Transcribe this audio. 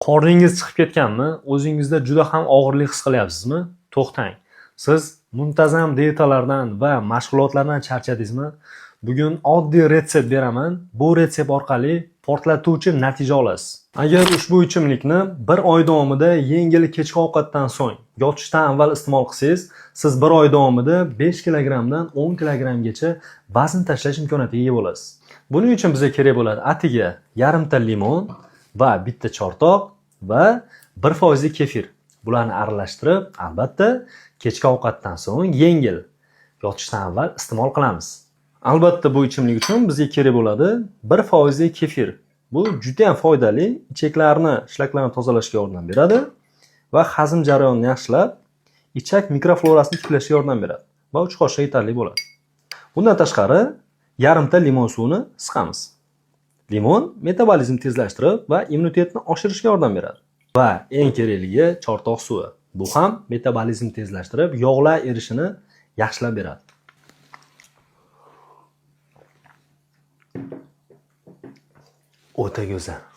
Qorningiz chiqib ketganmi? O'zingizda juda ham og'irlik his qilyapsizmi? To'xtang. Siz muntazam dietalardan va mashg'ulotlardan charchadingizmi? Bugun oddiy retsept beraman. Bu retsept orqali portlatuvchi natija olasiz. Agar ushbu ichimlikni bir oy davomida yengil kechki ovqatdan so'ng yotishdan avval iste'mol qilsangiz, siz bir oy davomida 5 kilogrammdan 10 kilogrammgacha vazn tashlash imkoniyatiga ega bo'lasiz. Buning uchun bizga kerak bo'ladi atiga yarimta limon va bitta chortoq va 1 foizli kefir. Bularni aralashtirib, albatta, kechki ovqatdan so'ng yengil yotishdan avval iste'mol qilamiz. Albatta, bu ichimlik uchun bizga kerak bo'ladi 1 foizli kefir. Bu juda ham foydali, ichaklarni, shlaklarni tozalashga yordam beradi va hazm jarayonini yaxshilab, ichak mikroflorasini tiklashga yordam beradi va 3 qoshiq yetarli bo'ladi. Bundan tashqari, yarimta limon suvini siqamiz. Limon metabolizmni tezlashtirib va immunitetni oshirishga yordam beradi. Va eng kerakligi chortoq suvi. Bu ham metabolizmni tezlashtirib, yog'lar erishini yaxshilab beradi. O'ta go'zal.